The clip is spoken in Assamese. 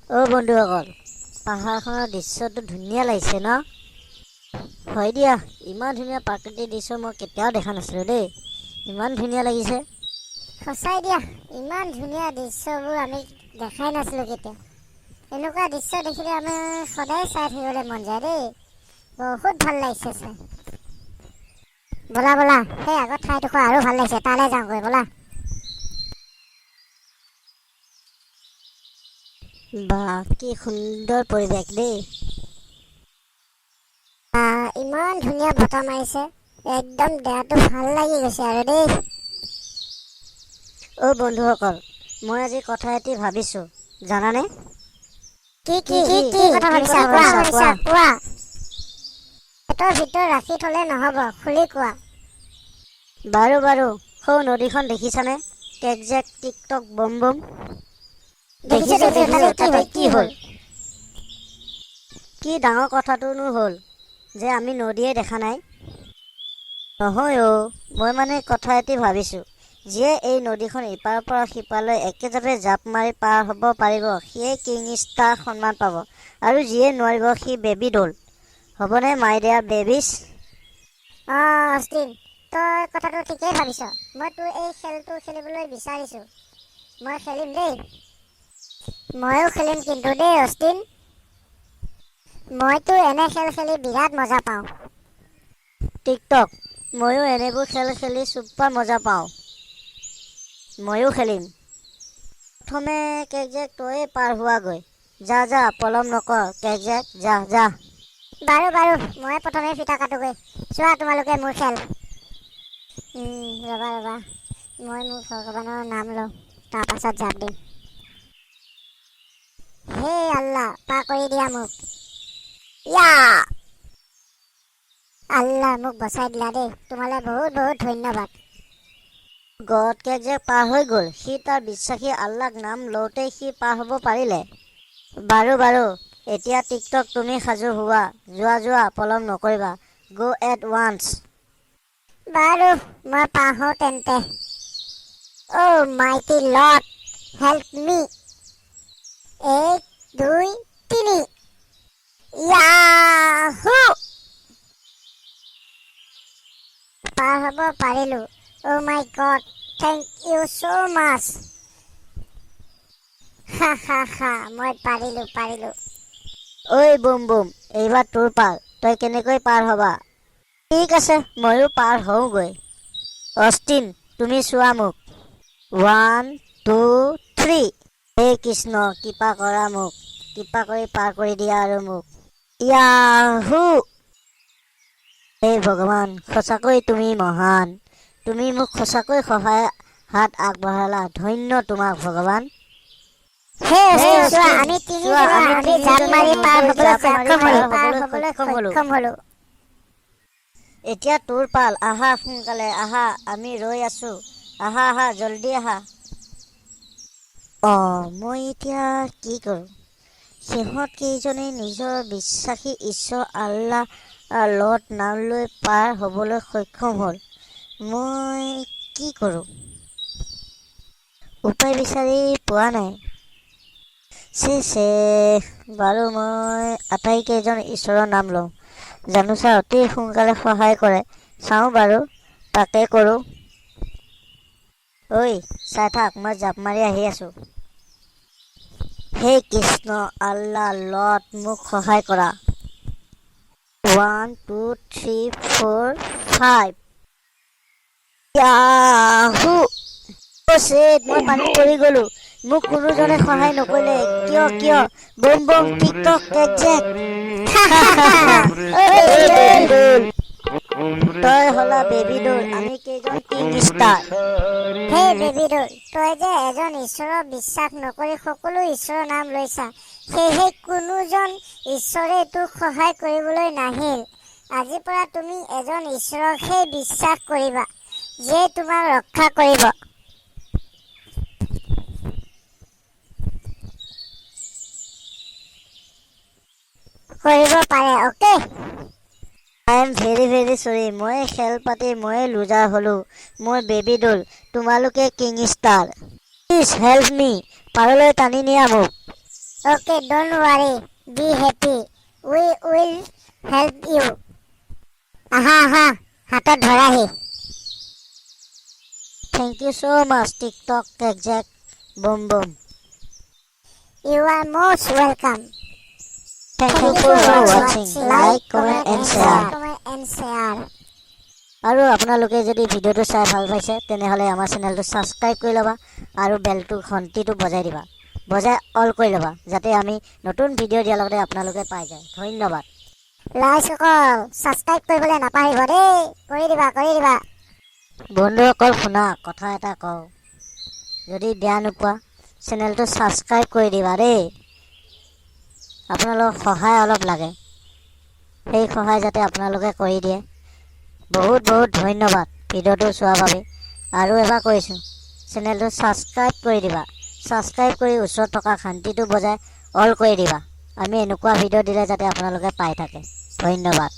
অ' বন্ধুসকল, পাহাৰখনৰ দৃশ্যটো ধুনীয়া লাগিছে ন? হয় দিয়া, ইমান ধুনীয়া প্ৰাকৃতিক দৃশ্য মই কেতিয়াও দেখা নাছিলোঁ দেই। ইমান ধুনীয়া লাগিছে। সঁচাই দিয়া, ইমান ধুনীয়া দৃশ্যবোৰ আমি দেখাই নাছিলোঁ কেতিয়াও। এনেকুৱা দৃশ্য দেখিলে আমি সদায় চাই থাকিবলৈ মন যায় দেই। বহুত ভাল লাগিছে চাই। ব'লা ব'লা, সেই আগৰ ঠাইডোখৰ আৰু ভাল লাগিছে, তালৈ যাওঁগৈ ব'লা। বা, কি সুন্দৰ পৰিৱেশ দেই। ইমান ধুনীয়া বতাহ মাৰিছে, একদম দেহাটো ভাল লাগি গৈছে আৰু দেই। অ' বন্ধুসকল, মই আজি কথা এটি ভাবিছোঁ, জানানে? কি কি কি কি কথা কি ভাবিছা? কথা কোৱা ভাবিছা কোৱা। কোৱা, পেটৰ ভিতৰত ৰাখি থ'লে নহ'ব, খুলি কোৱা। বাৰু বাৰু, সৌ নদীখন দেখিছানে? কেকজেক, টিকটক, বম বম। দেখিছোঁ দেখিছোঁ দেখিছোঁ, দেখিছোঁ, তাতে তাতে কি হ'ল? কি হ'ল? কি ডাঙৰ কথাটোনো হ'ল যে আমি নদীয়ে দেখা নাই? নহয় অ', মই মানে কথা এটি ভাবিছোঁ, যিয়ে এই নদীখন ইপাৰৰ পৰা সিপাৰলৈ একেজাপে জাঁপ মাৰি পাৰ হ'ব পাৰিব সিয়ে কিং ষ্টাৰ সন্মান পাব, আৰু যিয়ে নোৱাৰিব সি বেবী ড'ল। হ'বনে মাই ডিয়াৰ বেবীছ? অঁ অষ্টিন, তই কথাটো ঠিকেই ভাবিছ। মই তোৰ এই খেলটো খেলিবলৈ বিচাৰিছোঁ। মই খেলিম দেই। ময়ো খেলিম কিন্তু দেই অষ্টিন। মইতো এনে খেল খেলি বিৰাট মজা পাওঁ। টিকটক, ময়ো এনেবোৰ খেল খেলি চুপাৰ মজা পাওঁ। ময়ো খেলিম। প্ৰথমে কেকজেক তয়ে পাৰ হোৱাগৈ। যা যা, পলম নকৰ কেকজেক, যা যা। বাৰু বাৰু, মই প্ৰথমে ফিটা কাটোগৈ। চোৱা তোমালোকে মোৰ খেল। ৰ'বা ৰ'বা, মই মোৰ ভগৱানৰ নাম লওঁ, তাৰপাছত জাপ দিম। হে আল্লাহ, পাৰ কৰি দিয়া মোক। ইয়া আল্লাহ, মোক বচাই দিলা দেই, তোমালৈ বহুত বহুত ধন্যবাদ। গড, কেকজেক পাৰ হৈ গ'ল। সি তাৰ বিশ্বাসী আল্লাক নাম লওঁতেই সি পাৰ হ'ব পাৰিলে। বাৰু বাৰু, এতিয়া টিকটক তুমি সাজু হোৱা। যোৱা যোৱা, পলম নকৰিবা। গ' এট ৱান্স। বাৰু, মই পাৰ হওঁ তেন্তে। Oh mighty lord, help me. 1 2 3, Yahoo! পাৰ হ'ব পাৰিলোঁ। Oh my god, thank you so much. হা হা হা, মই পাৰিলোঁ পাৰিলোঁ। ঐ বুম বুম, এইবাৰ তোৰ পাল, তই কেনেকৈ পাৰ হ'বা? ঠিক আছে, ময়ো পাৰ হওঁগৈ। অষ্টিন, তুমি চোৱা মোক। 1 2 3। হে কৃষ্ণ, কৃপা কৰা মোক, কৃপা কৰি পাৰ কৰি দিয়া আৰু মোক। য়াহু! হে ভগৱান, সঁচাকৈ তুমি মহান। তুমি মোক সঁচাকৈ সহায় হাত আগবঢ়ালা। ধন্য তোমাক ভগৱান। হে হে অষ্টিন, চোৱা অষ্টিন, আমি চোৱা তিনিজনে আমি আমি জাপ তিনিজনে মাৰি পাৰ নদৈ হ'বলৈ জাপ মাৰি সক্ষম পাৰ হ'লো, পাৰ হ'বলৈ হ'বলৈ সক্ষম হ'লো। সক্ষম হ'লো। এতিয়া তোৰ পাল, আহা সোনকালে আহা, আমি ৰৈ আছোঁ। আহা আহা, জলদি আহা। অঁ, মই এতিয়া কি কৰোঁ? সিহঁত কেইজনে নিজৰ বিশ্বাসী ঈশ্বৰ আল্লাহ লৰ্ড নাম লৈ পাৰ হ'বলৈ সক্ষম হ'ল। মই কি কৰোঁ? উপায় বিচাৰি পোৱা নাই। চে চে, বাৰু মই আটাইকেইজন ঈশ্বৰৰ নাম লওঁ। জানোচা অতি সোনকালে সহায় কৰে। চাওঁ বাৰু, তাকে কৰোঁ। ঐ চাই থাক, মই জাপ মাৰি আহি আছোঁ। হে কৃষ্ণ, আল্লাহ, লৰ্ড, মোক সহায় কৰা। 1 2 3 4 5। য়াহু! অ' শ্বেট, মই পানীত পৰি গ'লো। মোক কোনোজনে সহায় নকৰিলে। কিয় কিয়? বুম বুম, টিকটক, কেকজেক। বেবী ড'ল, তই হ'লা বেবী ড'ল, আমি কেইজন king star. Hey baby doll, তই যে এজন ঈশ্বৰক বিশ্বাস নকৰি সকলো ঈশ্বৰৰ নাম লৈছা, সেয়েহে কোনোজন ঈশ্বৰে তোক সহায় কৰিবলৈ নাহিল। আজিৰ পৰা তুমি এজন ঈশ্বৰকহে বিশ্বাস কৰিবা, যিয়ে তোমাক ৰক্ষা কৰিব। কৰিব পাৰে, okay? I am very very sorry. মই খেল পাতি ময়ে লুজাৰ হ'লো। মই বেবী ড'ল, তোমালোকে king star. Please help me, পাৰলৈ টানি নিয়া মোক। Okay, don't worry, be happy, we will help you. আহা আহা, হাতত ধৰাহি। Thank you so much, TikTok, Jack, Boom Boom. You are most welcome. Thank you for watching. Like, comment and share. Comment and share. আৰু আপোনালোকে যদি ভিডিঅ'টো চাই ভাল পাইছে, তেনেহ'লে আমাৰ চেনেলটো ছাবস্ক্ৰাইব কৰি ল'বা আৰু বেলটো ঘণ্টিটো বজাই দিবা, বজাই অল কৰি ল'বা, যাতে আমি নতুন ভিডিঅ' দিয়াৰ লগতে আপোনালোকে পাই যায়। ধন্যবাদ। ৰাইজসকল, ছাবস্ক্ৰাইব কৰিবলৈ নাপাহৰিব দেই। কৰি দিবা, কৰি দিবা। বন্ধুসকল, শুনা, কথা এটা কওঁ, যদি বেয়া নোপোৱা চেনেলটো ছাবস্ক্ৰাইব কৰি দিবা দেই। আপোনালোকৰ সহায় অলপ লাগে, সেই সহায় যাতে আপোনালোকে কৰি দিয়ে। বহুত বহুত ধন্যবাদ ভিডিঅ'টো চোৱাৰ বাবে। আৰু এবাৰ কৈছোঁ, চেনেলটো ছাবস্ক্ৰাইব কৰি দিবা। ছাবস্ক্ৰাইব কৰি ওচৰত থকা ঘণ্টিটো বজাই অল কৰি দিবা, আমি এনেকুৱা ভিডিঅ' দিলে যাতে আপোনালোকে পাই থাকে। ধন্যবাদ।